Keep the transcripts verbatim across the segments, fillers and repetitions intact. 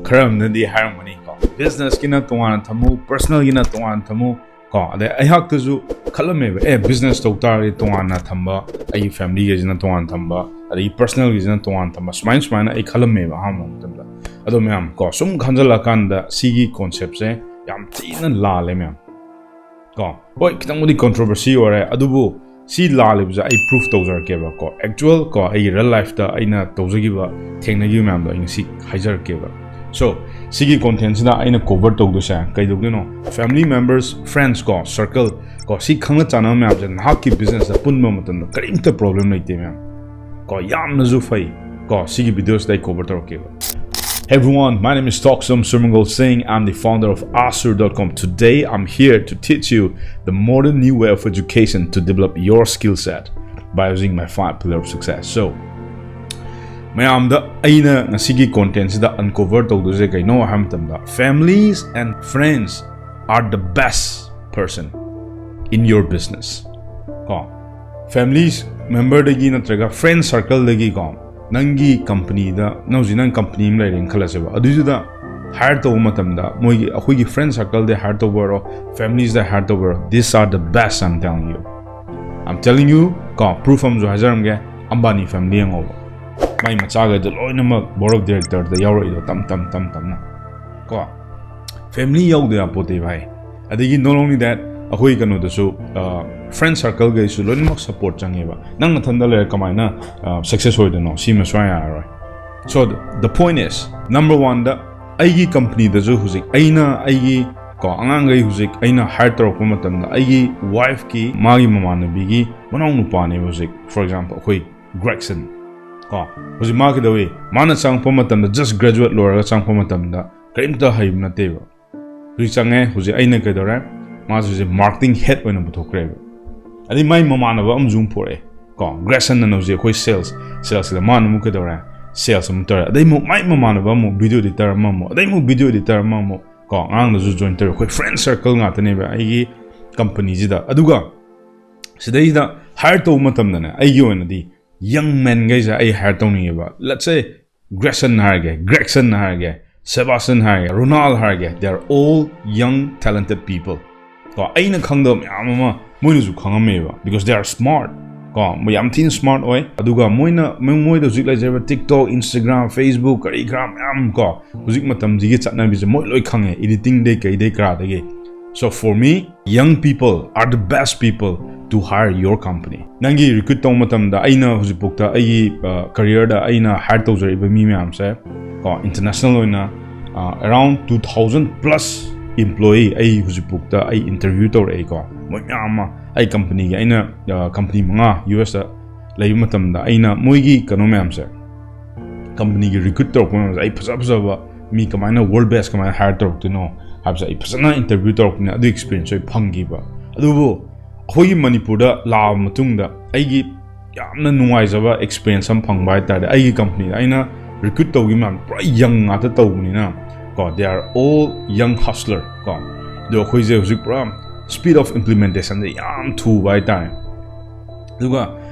ꯈꯔ ꯑꯃꯅꯗꯤ ꯍꯥꯏꯔꯝꯒꯅꯤ ꯀꯣ, businessꯀꯤꯅ ꯇꯣꯉꯥꯟꯅ ꯊꯝꯃꯨ, personalꯒꯤꯅ ꯇꯣꯉꯥꯟꯅ ꯊꯝꯃꯨ ꯀꯣ꯫ ꯑꯗꯩ ꯑꯩꯍꯥꯛꯇꯁꯨ ꯈꯜꯂꯝꯃꯦꯕ, ꯑꯦ, business ꯇꯧ ꯇꯥꯔꯗꯤ ꯇꯣꯉꯥꯟꯅ ꯊꯝꯕ, ꯑꯩꯒꯤ familyꯒꯤꯁꯤꯅ ꯇꯣꯉꯥꯟꯅ ꯊꯝꯕ, ꯑꯗꯒꯤ personalꯒꯤꯁꯤꯅ ꯇꯣꯉꯥꯟꯅ ꯊꯝꯕ, ꯁꯨꯃꯥꯏꯅ ꯁꯨꯃꯥꯏꯅ ꯑꯩ ꯈꯜꯂꯝꯃꯦꯕ ꯑꯍꯥꯟꯕ ꯃꯇꯝꯗ꯫ ꯑꯗꯣ ꯃꯌꯥꯝ ꯀꯣ, ꯁꯨꯝ ꯈꯟꯖꯜꯂꯛꯑꯀꯥꯟꯗ ꯁꯤꯒꯤ conceptꯁꯦ ꯌꯥꯝ ꯊꯤꯅ ꯂꯥꯜꯂꯦ ꯃꯌꯥꯝ ꯀꯣ꯫ ꯍꯣꯏ, ꯈꯤꯇꯪꯕꯨꯗꯤ controversy ꯑꯣꯏꯔꯦ, ꯑꯗꯨꯕꯨ ꯁꯤ ꯂꯥꯜꯂꯤꯕꯁꯦ ꯑꯩ proof ꯇꯧꯖꯔꯛꯀꯦꯕ ꯀꯣ꯫ Actual ꯀꯣ, ꯑꯩꯒꯤ real lifeꯇ ꯑꯩꯅ ꯇꯧꯖꯈꯤꯕ, ꯊꯦꯡꯅꯈꯤꯕ ꯃꯌꯥꯝꯗꯣ ꯑꯩ ꯉꯁꯤ ꯍꯥꯏꯖꯔꯛꯀꯦꯕ꯫ So, ꯁꯤꯒꯤ contentꯁꯤꯗ ꯑꯩꯅ cover ꯇꯧꯗꯣꯏꯁꯦ ꯀꯩꯗꯧꯗꯣꯏꯅꯣ? Family members, friends ꯀꯣ, circle ꯀꯣ, ꯁꯤ ꯈꯪꯅ ꯆꯥꯟꯅꯕ ꯃꯌꯥꯝꯁꯦ ꯅꯍꯥꯛꯀꯤ businessꯇ ꯄꯨꯟꯕ ꯃꯇꯝꯗ ꯀꯔꯤꯝꯇ problem ꯂꯩꯇꯦ ꯃꯌꯥꯝ ꯀꯣ, ꯌꯥꯝꯅꯁꯨ ꯐꯩ ꯀꯣ꯫ ꯁꯤꯒꯤ videoꯁꯤꯗ ꯑꯩ cover ꯇꯧꯔꯛꯀꯦꯕ꯫ Hey everyone, my name is Toksum Surmangol Singh. I'm the founder of Asur dot com. Today, I'm here to teach you the modern new way of education to develop your skill set by using my five pillar of success. So, ꯃꯌꯥꯝꯗ ꯑꯩꯅ ꯉꯁꯤꯒꯤ contentꯁꯤꯗ uncover ꯇꯧꯗꯣꯏꯁꯦ ꯀꯩꯅꯣ ꯍꯥꯏꯕ ꯃꯇꯝꯗ, families and friends are the best person in your business. ꯀꯣ, families memberꯗꯒꯤ ꯅꯠꯇ꯭ꯔꯒ friend circleꯗꯒꯤ ꯀꯣ, ꯅꯪꯒꯤ companyꯗ, ꯅꯪ ꯍꯧꯖꯤꯛ ꯅꯪ company ꯑꯃ ꯂꯩꯔꯦꯅ ꯈꯜꯂꯁꯦꯕ, ꯑꯗꯨꯏꯗꯨꯗ hire ꯇꯧꯕ ꯃꯇꯝꯗ ꯃꯣꯏꯒꯤ, ꯑꯩꯈꯣꯏꯒꯤ friend circleꯗ hire ꯇꯧꯕ ꯑꯣꯏꯔꯣ, familiesꯗ hire ꯇꯧꯕ ꯑꯣꯏꯔꯣ, these are the best, I'm telling you. I'm telling you ꯀꯣ, proof ꯑꯃꯁꯨ ꯍꯥꯏꯖꯔꯝꯒꯦ, ꯑꯝꯕꯥꯅꯤ family ꯌꯦꯡꯉꯣꯕ, ꯃꯥꯏ ꯃꯆꯥꯈꯩꯗꯣ ꯂꯣꯏꯅꯃꯛ board of directorꯗ ꯌꯥꯎꯔꯛꯏꯗꯣ ꯇꯝ ꯇꯝ ꯇꯝ ꯇꯝꯅ ꯀꯣ꯫ Family ꯌꯥꯎꯗ ꯌꯥꯄꯣꯠꯇꯦ ꯚꯥꯏ꯫ ꯑꯗꯒꯤ not only that, ꯑꯩꯈꯣꯏ ꯀꯩꯅꯣꯗꯁꯨ, friend circleꯒꯩꯁꯨ ꯂꯣꯏꯅꯃꯛ support ꯆꯪꯉꯦꯕ꯫ ꯅꯪ ꯅꯊꯟꯗ ꯂꯩꯔ ꯀꯃꯥꯏꯅ success ꯑꯣꯏꯗꯣꯏꯅꯣ? ꯁꯤꯃ ꯁꯨꯡꯌꯥ ꯌꯥꯔꯔꯣꯏ꯫ So the point is, number oneꯗ ꯑꯩꯒꯤ companyꯗꯁꯨ ꯍꯧꯖꯤꯛ ꯑꯩꯅ ꯑꯩꯒꯤ ꯀꯣ, ꯑꯉꯥꯡꯈꯩ ꯍꯧꯖꯤꯛ ꯑꯩꯅ hire ꯇꯧꯔꯛꯄ ꯃꯇꯝꯗ, ꯑꯩꯒꯤ wifeꯀꯤ, ꯃꯥꯒꯤ ꯃꯃꯥꯟꯅꯕꯤꯒꯤ ꯃꯅꯥꯎ ꯅꯨꯄꯥꯅꯦꯕ ꯍꯧꯖꯤꯛ, for example, ꯑꯩꯈꯣꯏ Gregson ꯀꯣ꯫ ꯍꯧꯖꯤꯛ ꯃꯥ ꯀꯩꯗꯧꯏ? ꯃꯥꯅ ꯆꯪꯉꯛꯄ ꯃꯇꯝꯗ, just graduate ꯂꯣꯏꯔꯒ ꯆꯪꯉꯛꯄ ꯃꯇꯝꯗ ꯀꯔꯤꯝꯇ ꯍꯩꯕ ꯅꯠꯇꯦꯕ꯫ ꯍꯧꯖꯤꯛ ꯆꯪꯉꯦ, ꯍꯧꯖꯤꯛ ꯑꯩꯅ ꯀꯩꯗꯧꯔꯦ? ꯃꯥꯁꯦ ꯍꯧꯖꯤꯛ marketing head ꯑꯣꯏꯅ ꯄꯨꯊꯣꯛꯈ꯭ꯔꯦꯕ꯫ ꯑꯗꯩ ꯃꯥꯏ ꯃꯃꯥꯟꯅꯕ ꯑꯃꯁꯨ ꯑꯃꯨꯛ ꯄꯨꯔꯛꯑꯦ ꯀꯣ꯫ Gregsonꯅ ꯍꯧꯖꯤꯛ ꯑꯩꯈꯣꯏ sales, salesꯁꯤꯗ ꯃꯥꯅ ꯑꯃꯨꯛ ꯀꯩꯗꯧꯔꯦ? Sales ꯑꯃꯨꯛ ꯇꯧꯔꯦ꯫ ꯑꯗꯩ ꯑꯃꯨꯛ ꯃꯥꯏ ꯃꯃꯥꯟꯅꯕ ꯑꯃꯨꯛ video editor ꯑꯃ ꯑꯃꯨꯛ, ꯑꯗꯩ ꯑꯃꯨꯛ video editor ꯑꯃ ꯑꯃꯨꯛ ꯀꯣ, ꯑꯉꯥꯡꯗꯁꯨ join ꯇꯧꯔꯦ꯫ ꯑꯩꯈꯣꯏ friend circle ꯉꯥꯛꯇꯅꯦꯕ ꯑꯩꯒꯤ companyꯁꯤꯗ꯫ ꯑꯗꯨꯒ ꯁꯤꯗꯩꯁꯤꯗ hire ꯇꯧꯕ ꯃꯇꯝꯗꯅꯦ, ꯑꯩꯒꯤ ꯑꯣꯏꯅꯗꯤ young menꯈꯩꯁꯦ ꯑꯩ hire ꯇꯧꯅꯤꯡꯉꯦꯕ꯫ Let's say Gregson ꯍꯥꯏꯔꯒꯦ, Gregson ꯍꯥꯏꯔꯒꯦ, Sebastian ꯍꯥꯏꯔꯒꯦ, Ronald ꯍꯥꯏꯔꯒꯦ, they are all young talented people. ꯀꯣ, ꯑꯩꯅ ꯈꯪꯗꯕ ꯃꯌꯥꯝ ꯑꯃ ꯃꯣꯏꯅꯁꯨ ꯈꯪꯉꯝꯃꯦꯕ, because they are smart. ꯀꯣ, ꯃꯣꯏ ꯌꯥꯝ ꯊꯤꯅ smart ꯑꯣꯏ꯫ ꯑꯗꯨꯒ ꯃꯣꯏꯅ ꯃꯣꯏꯗ ꯍꯧꯖꯤꯛ ꯂꯩꯖꯔꯤꯕ TikTok, Instagram, Facebook, ꯀꯔꯤ ꯀꯔꯥ ꯃꯌꯥꯝ, ꯀꯣ, ꯍꯧꯖꯤꯛ ꯃꯇꯝꯁꯤꯒꯤ ꯆꯠꯅꯕꯤꯁꯦ ꯃꯣꯏ ꯂꯣꯏ ꯈꯪꯉꯦ, editing ꯗꯩ ꯀꯩꯗꯩ ꯀꯔꯥꯗꯒꯤ꯫ So for me, young people are the best people to hire your company. ꯅꯪꯒꯤ recruit ꯇꯧꯕ ꯃꯇꯝꯗ, ꯑꯩꯅ ꯍꯧꯖꯤꯛꯐꯥꯎꯗ ꯑꯩꯒꯤ career ꯗ ꯑꯩꯅ hire ꯇꯧꯖꯔꯛꯏꯕ ꯃꯤ ꯃꯌꯥꯝꯁꯦ, ꯀꯣ, international ꯑꯣꯏꯅ around two thousand plus employee ꯑꯩ ꯍꯧꯖꯤꯛꯐꯥꯎꯗ ꯑꯩ interview ꯇꯧꯔꯛꯏꯀꯣ꯫ ꯃꯣꯏ ꯃꯌꯥꯝ ꯑꯃ ꯑꯩ company ꯒꯤ, ꯑꯩꯅ company ꯃꯉꯥ US ꯇ ꯂꯩꯕ ꯃꯇꯝꯗ ꯑꯩꯅ ꯃꯣꯏꯒꯤ ꯀꯩꯅꯣ ꯃꯌꯥꯝꯁꯦ, company ꯒꯤ recruit ꯇꯧꯔꯛꯄ ꯃꯌꯥꯝꯁꯦ, ꯑꯩ ꯐꯖ ꯐꯖꯕ ꯃꯤ ꯀꯃꯥꯏꯅ world best ꯀꯃꯥꯏꯅ hire ꯇꯧꯔꯛꯇꯣꯏꯅꯣ ꯍꯥꯏꯕꯁꯦ ꯑꯩ ꯐꯖꯅ interview ꯇꯧꯔꯛꯄꯅꯤꯅ, ꯑꯗꯨ experience ꯑꯩ ꯐꯪꯈꯤꯕ꯫ ꯑꯗꯨꯕꯨ ꯑꯩꯈꯣꯏꯒꯤ ꯃꯅꯤꯄꯨꯔꯗ ꯂꯥꯛꯑꯕ ꯃꯇꯨꯡꯗ ꯑꯩꯒꯤ ꯌꯥꯝꯅ ꯅꯨꯡꯉꯥꯏꯖꯕ experience ꯑꯃ ꯐꯪꯕ ꯍꯥꯏ ꯇꯥꯔꯗꯤ, ꯑꯩꯒꯤ company ꯗ ꯑꯩꯅ recruit ꯇꯧꯈꯤꯕ ꯃꯌꯥꯝ ꯄꯨꯔꯥ young ꯉꯥꯛꯇ ꯇꯧꯕꯅꯤꯅ, ꯀꯣ, they are all young hustler, ꯀꯣ꯫ ꯑꯗꯣ ꯑꯩꯈꯣꯏꯁꯦ ꯍꯧꯖꯤꯛ ꯄꯨꯔꯥ speed of implementation ꯁꯦ ꯌꯥꯝ ꯊꯨꯕ ꯍꯥꯏ ꯇꯥꯔꯦ꯫ ꯑꯗꯨꯒ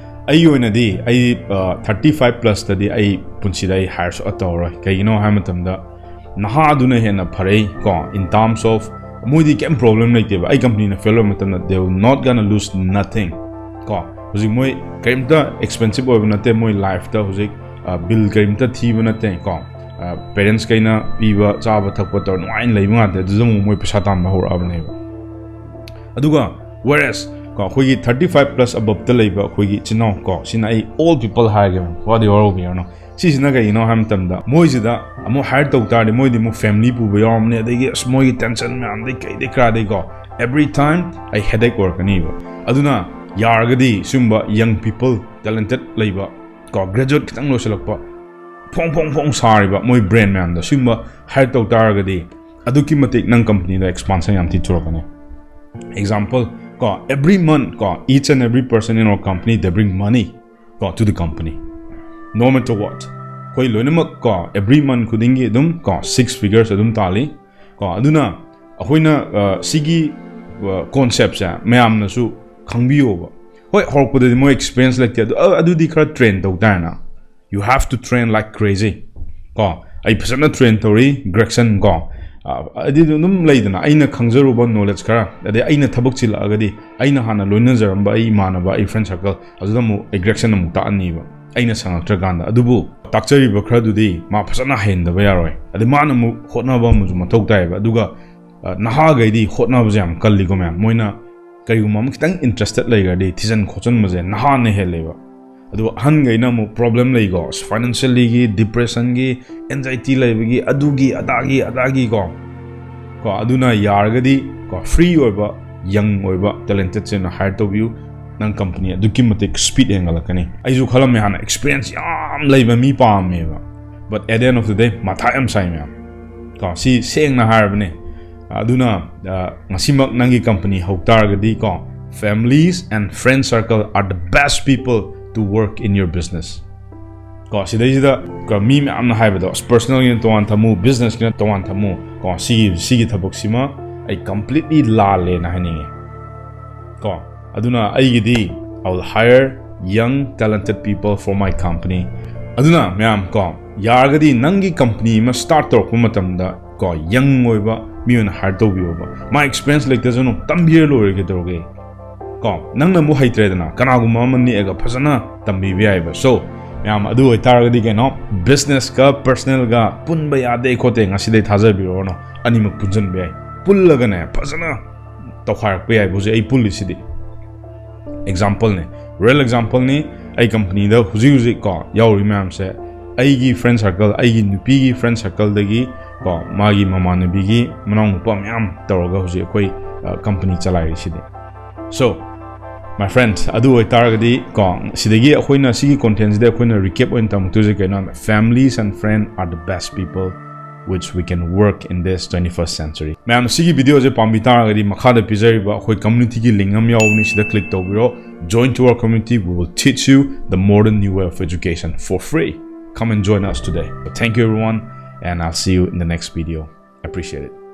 ꯑꯩꯒꯤ ꯑꯣꯏꯅꯗꯤ ꯑꯩ thirty five plus ꯇꯗꯤ ꯑꯩ ꯄꯨꯟꯁꯤꯗ ꯑꯩ hire ꯁꯨꯡꯇꯧ ꯇꯧꯔꯔꯣꯏ꯫ ꯀꯩꯒꯤꯅꯣ ꯍꯥꯏꯕ ꯃꯇꯝꯗ, ꯅꯍꯥꯗꯨꯅ ꯍꯦꯟꯅ ꯐꯔꯦ, ꯀꯣ, in terms of ꯃꯣꯏꯗꯤ ꯀꯩꯝ problem ꯂꯩꯇꯦꯕ꯫ ꯑꯩ company ꯅ fail ꯑꯣꯏꯕ ꯃꯇꯝꯗ, they will not gonna lose nothing, ꯀꯣ꯫ ꯍꯧꯖꯤꯛ ꯃꯣꯏ ꯀꯔꯤꯝꯇ expensive ꯑꯣꯏꯕ ꯅꯠꯇꯦ, ꯃꯣꯏ life ꯇ ꯍꯧꯖꯤꯛ bill ꯀꯔꯤꯝꯇ ꯊꯤꯕ ꯅꯠꯇꯦ, ꯀꯣ꯫ Parents ꯈꯩꯅ ꯄꯤꯕ ꯆꯥꯕ ꯊꯛꯄ ꯇꯧꯔ ꯅꯨꯡꯉꯥꯏꯅ ꯂꯩꯕ ꯉꯥꯛꯇ, ꯑꯗꯨꯗ ꯑꯃꯨꯛ ꯃꯣꯏ ꯄꯩꯁꯥ ꯇꯥꯟꯕ ꯍꯧꯔꯛꯑꯕꯅꯦꯕ꯫ ꯑꯗꯨꯒ whereas, ꯀꯣ, ꯑꯩꯈꯣꯏꯒꯤ thirty five plus above ꯇ ꯂꯩꯕ ꯑꯩꯈꯣꯏꯒꯤ ꯏꯆꯤꯟ ꯏꯅꯥꯎ, ꯀꯣ, ꯁꯤꯅ ꯑꯩ all people ꯍꯥꯏꯔꯒꯦ, ꯋꯥꯗꯤ ꯋꯥꯔꯧꯕꯤꯔꯅꯨ꯫ ꯁꯤꯁꯤꯅ ꯀꯩꯒꯤꯅꯣ ꯍꯥꯏꯕ ꯃꯇꯝꯗ, ꯃꯣꯏꯁꯤꯗ ꯑꯃꯨꯛ hire ꯇꯧ ꯇꯥꯔꯗꯤ ꯃꯣꯏꯗꯤ ꯑꯃꯨꯛ family ꯄꯨꯕ ꯌꯥꯎꯔꯝꯅꯤ, ꯑꯗꯒꯤ ꯑꯁ ꯃꯣꯏꯒꯤ tension ꯃꯌꯥꯝꯗꯩ ꯀꯩꯗꯩ ꯀꯔꯥꯗꯩꯀꯣ, every time ꯑꯩ headache ꯑꯣꯏꯔꯛꯀꯅꯤꯕ꯫ ꯑꯗꯨꯅ ꯌꯥꯔꯒꯗꯤ ꯁꯤꯒꯨꯝꯕ young people, talented ꯂꯩꯕ, ꯀꯣ, graduate ꯈꯤꯇꯪ ꯂꯣꯏꯁꯤꯜꯂꯛꯄ, ꯐꯣꯡ ꯐꯣꯡ ꯐꯣꯡ ꯁꯥꯔꯤꯕ ꯃꯣꯏ brain ꯃꯌꯥꯝꯗꯣ, ꯁꯤꯒꯨꯝꯕ hire ꯇꯧ ꯇꯥꯔꯒꯗꯤ ꯑꯗꯨꯛꯀꯤ ꯃꯇꯤꯛ ꯅꯪ company ꯗ expansion ꯌꯥꯝ ꯊꯤ ꯊꯨꯔꯛꯀꯅꯤ꯫ Example, ꯀꯣ, every month, ꯀꯣ, each and every person in our company, they bring money, ꯀꯣ, to the company, no matter what. ꯑꯩꯈꯣꯏ ꯂꯣꯏꯅꯃꯛ, ꯀꯣ, every month ꯈꯨꯗꯤꯡꯒꯤ ꯑꯗꯨꯝ, ꯀꯣ, six figures ꯑꯗꯨꯝ ꯇꯥꯜꯂꯤ, ꯀꯣ꯫ ꯑꯗꯨꯅ ꯑꯩꯈꯣꯏꯅ ꯁꯤꯒꯤ concept ꯁꯦ ꯃꯌꯥꯝꯅꯁꯨ ꯈꯪꯕꯤꯌꯣꯕ꯫ ꯍꯣꯏ, ꯍꯧꯔꯛꯄꯗꯗꯤ ꯃꯣꯏ experience ꯂꯩꯇꯦ, ꯑꯗꯨ ꯑꯗꯨꯗꯤ ꯈꯔ train ꯇꯧ ꯇꯥꯔꯦꯅ꯫ You have to train like crazy, ꯀꯣ꯫ ꯑꯩ ꯐꯖꯅ ꯇ꯭ꯔꯦꯟ ꯇꯧꯔꯤ꯫ ꯒ꯭ꯔꯦꯛꯁꯟ ꯀꯣ, ꯑ, ꯑꯗꯨꯗꯤ ꯑꯗꯨꯝ ꯂꯩꯗꯅ, ꯑꯩꯅ ꯈꯪꯖꯔꯨꯕ ꯅꯣꯂꯦꯖ ꯈꯔ, ꯑꯗꯩ ꯑꯩꯅ ꯊꯕꯛ ꯆꯤꯜꯂꯛꯑꯒꯗꯤ ꯑꯩꯅ ꯍꯥꯟꯅ ꯂꯣꯏꯅꯖꯔꯝꯕ ꯑꯩ ꯏꯃꯥꯟꯅꯕ, ꯑꯩ ꯐ꯭ꯔꯦꯟ ꯁꯔꯀꯜ, ꯑꯗꯨꯗ ꯑꯃꯨꯛ ꯑꯩ ꯒ꯭ꯔꯦꯛꯁꯟ ꯑꯃꯨꯛ ꯇꯥꯛꯑꯅꯤꯕ, ꯑꯩꯅ ꯁꯪꯉꯛꯇ꯭ꯔꯀꯥꯟꯗ꯫ ꯑꯗꯨꯕꯨ ꯇꯥꯛꯆꯔꯤꯕ ꯈꯔꯗꯨꯗꯤ ꯃꯥ ꯐꯖꯅ ꯍꯩꯍꯟꯗꯕ ꯌꯥꯔꯣꯏ꯫ ꯑꯗꯩ ꯃꯥꯅ ꯑꯃꯨꯛ ꯍꯣꯠꯅꯕ ꯑꯃꯁꯨ ꯃꯊꯧ ꯇꯥꯏꯌꯦꯕ꯫ ꯑꯗꯨꯒ, ꯑ, ꯅꯍꯥꯈꯩꯗꯤ ꯍꯣꯠꯅꯕꯁꯦ ꯌꯥꯝ ꯀꯜꯂꯤꯀꯣ ꯃꯌꯥꯝ꯫ ꯃꯣꯏꯅ ꯀꯔꯤꯒꯨꯝꯕ ꯑꯃ ꯈꯤꯇꯪ ꯏꯟꯇꯔꯦꯁꯇꯦꯠ ꯂꯩꯈ꯭ꯔꯗꯤ ꯊꯤꯖꯤꯟ ꯈꯣꯠꯆꯤꯟꯕꯁꯦ ꯅꯍꯥꯅ ꯍꯦꯜꯂꯦꯕ꯫ ꯑꯗꯨꯒ ꯑꯍꯟꯈꯩꯅ ꯑꯃꯨꯛ ꯄ꯭ꯔꯣꯕ꯭ꯂꯦꯝ ꯂꯩꯀꯣ, ꯐꯥꯏꯅꯥꯟꯁꯤꯌꯦꯜꯂꯤꯒꯤ, ꯗꯤꯄ꯭ꯔꯦꯁꯟꯒꯤ, ꯑꯦꯟꯖꯥꯏꯇꯤ ꯂꯩꯕꯒꯤ, ꯑꯗꯨꯒꯤ ꯑꯗꯥꯒꯤ ꯑꯗꯥꯒꯤ ꯀꯣ꯫ ꯀꯣ, ꯑꯗꯨꯅ ꯌꯥꯔꯒꯗꯤ ꯀꯣ, ꯐ꯭ꯔꯤ ꯑꯣꯏꯕ, ꯌꯪ ꯑꯣꯏꯕ, ꯇꯦꯂꯦꯟꯇꯦꯠꯁꯦ ꯑꯣꯏꯅ ꯍꯥꯏꯌꯔ ꯇꯧꯕꯤꯌꯨ꯫ ꯅꯪ ꯀꯝꯄꯅꯤ ꯑꯗꯨꯛꯀꯤ ꯃꯇꯤꯛ ꯁ꯭ꯄꯤꯠ ꯍꯦꯟꯒꯠꯂꯛꯀꯅꯤ꯫ ꯑꯩꯁꯨ ꯈꯜꯂꯝꯃꯦ ꯍꯥꯟꯅ, ꯑꯦꯛꯁꯄꯤꯔꯤꯌꯦꯟꯁ ꯌꯥꯝ ꯂꯩꯕ ꯃꯤ ꯄꯥꯝꯃꯦꯕ, but at the end of the day ꯃꯊꯥ ꯌꯥꯝ ꯁꯥꯏ ꯃꯌꯥꯝ꯫ ꯀꯣ, ꯁꯤ ꯁꯦꯡꯅ ꯍꯥꯏꯔꯕꯅꯦ꯫ ꯑꯗꯨꯅ, ꯑ, ꯉꯁꯤꯃꯛ ꯅꯪꯒꯤ ꯀꯝꯄꯅꯤ ꯍꯧ ꯇꯥꯔꯒꯗꯤ ꯀꯣ, families and friend circle are the best people to work in your business꯫ ꯀꯣ, ꯁꯤꯗꯩꯁꯤꯗ ꯀꯣ, ꯃꯤ ꯃꯌꯥꯝꯅ ꯍꯥꯏꯕꯗꯣ, ꯑꯁ, ꯄꯔꯁꯅꯦꯜꯒꯤꯅ ꯇꯣꯉꯥꯟ ꯊꯝꯃꯨ, ꯕꯤꯖꯤꯅꯦꯁꯀꯤꯅ ꯇꯣꯉꯥꯟ ꯊꯝꯃꯨ꯫ ꯀꯣ, ꯁꯤꯒꯤ, ꯁꯤꯒꯤ ꯊꯕꯛꯁꯤꯃ ꯑꯩ ꯀꯝꯄ꯭ꯂꯤꯠꯂꯤ ꯂꯥꯜꯂꯦꯅ ꯍꯥꯏꯅꯤꯡꯉꯦ꯫ ꯀꯣ, ꯑꯗꯨꯅ ꯑꯩꯒꯤꯗꯤ, I will hire young talented people for my company꯫ ꯑꯗꯨꯅ ꯃꯌꯥꯝ ꯀꯣ, ꯌꯥꯔꯒꯗꯤ ꯅꯪꯒꯤ ꯀꯝꯄꯅꯤ ꯑꯃ ꯁ꯭ꯇꯥꯔꯠ ꯇꯧꯔꯛꯄ ꯃꯇꯝꯗ ꯀꯣ, ꯌꯪ ꯑꯣꯏꯕ ꯃꯤ ꯑꯣꯏꯅ ꯍꯥꯏꯌꯔ ꯇꯧꯕꯤꯌꯣꯕ꯫ ꯃꯥ ꯑꯦꯛꯁꯄꯤꯔꯤꯌꯦꯟꯁ ꯂꯩꯇ꯭ꯔꯁꯨ ꯇꯝꯕꯤꯔ ꯂꯣꯏꯔꯦ, ꯀꯩꯗꯧꯔꯒꯦ? ꯀꯣ, ꯅꯪꯅ ꯑꯃꯨꯛ ꯍꯩꯇ꯭ꯔꯦꯗꯅ, ꯀꯅꯥꯒꯨꯝꯕ ꯑꯃ ꯅꯦꯛꯑꯒ ꯐꯖꯅ ꯇꯝꯕꯤꯕ ꯌꯥꯏꯑꯕ꯫ So, ꯃꯌꯥꯝ, ꯑꯗꯨ ꯑꯣꯏꯇꯥꯔꯒꯗꯤ ꯀꯩꯅꯣ, ꯕꯤꯖꯤꯅꯦꯁꯀ ꯄꯔꯁꯅꯦꯜꯒ ꯄꯨꯟꯕ ꯌꯥꯗꯦ ꯈꯣꯠꯇꯦ, ꯉꯁꯤꯗꯩ ꯊꯥꯖꯕꯤꯔꯛꯑꯣꯅꯣ꯫ ꯑꯅꯤꯃꯛ ꯄꯨꯟꯁꯤꯟꯕ ꯌꯥꯏ, ꯄꯨꯜꯂꯒꯅꯦ ꯐꯖꯅ ꯇꯧꯈꯥꯏꯔꯛꯄ ꯌꯥꯏꯕ꯫ ꯍꯧꯖꯤꯛ ꯑꯩ ꯄꯨꯜꯂꯤꯁꯤꯗꯤ ꯑꯦꯛꯖꯥꯝꯄꯜꯅꯦ, ꯔꯤꯌꯦꯜ ꯑꯦꯛꯖꯥꯝꯄꯜꯅꯤ꯫ ꯑꯩ ꯀꯝꯄꯅꯤꯗ ꯍꯧꯖꯤꯛ ꯍꯧꯖꯤꯛ ꯀꯣ, ꯌꯥꯎꯔꯤ ꯃꯌꯥꯝꯁꯦ, ꯑꯩꯒꯤ ꯐ꯭ꯔꯦꯟ ꯁꯔꯀꯜ, ꯑꯩꯒꯤ ꯅꯨꯄꯤꯒꯤ ꯐ꯭ꯔꯦꯟ ꯁꯔꯀꯜꯗꯒꯤ ꯀꯣ, ꯃꯥꯒꯤ ꯃꯃꯥꯟꯅꯕꯤꯒꯤ ꯃꯅꯥꯎꯅꯨꯄꯥ ꯃꯌꯥꯝ ꯇꯧꯔꯒ ꯍꯧꯖꯤꯛ ꯑꯩꯈꯣꯏ, ꯑ, ꯀꯝꯄꯅꯤ ꯆꯂꯥꯏꯔꯤꯁꯤꯗꯤ꯫ So, my friends, ꯑꯗꯨ ꯑꯣꯏꯇꯥꯔꯒꯗꯤ ꯀꯣ, ꯁꯤꯗꯒꯤ ꯑꯩꯈꯣꯏꯅ ꯁꯤꯒꯤ ꯀꯣꯟꯇꯦꯟꯁꯤꯗ ꯑꯩꯈꯣꯏꯅ ꯔꯤꯀꯦꯞ ꯑꯣꯏꯅ ꯇꯝꯃꯛꯇꯣꯏꯁꯦ ꯀꯩꯅꯣ ꯍꯥꯏꯕꯗ, families and friend are the best people which we can work in this twenty-first century. ꯃꯌꯥꯝ, ꯁꯤꯒꯤ ꯚꯤꯗꯤꯑꯣꯁꯦ ꯄꯥꯝꯕꯤ ꯇꯥꯔꯒꯗꯤ ꯃꯈꯥꯗ ꯄꯤꯖꯔꯤꯕ ꯑꯩꯈꯣꯏ ꯀꯝꯃ꯭ꯌꯨꯅꯤꯇꯤꯒꯤ ꯂꯤꯡ ꯑꯃ ꯌꯥꯎꯕꯅꯤ, ꯁꯤꯗ ꯀ꯭ꯂꯤꯛ ꯇꯧꯕꯤꯔꯣ꯫ Join to our community, we will teach you the modern new way of education for free. Come and join us today. Thank you everyone, and I'll see you in the next video. Appreciate it.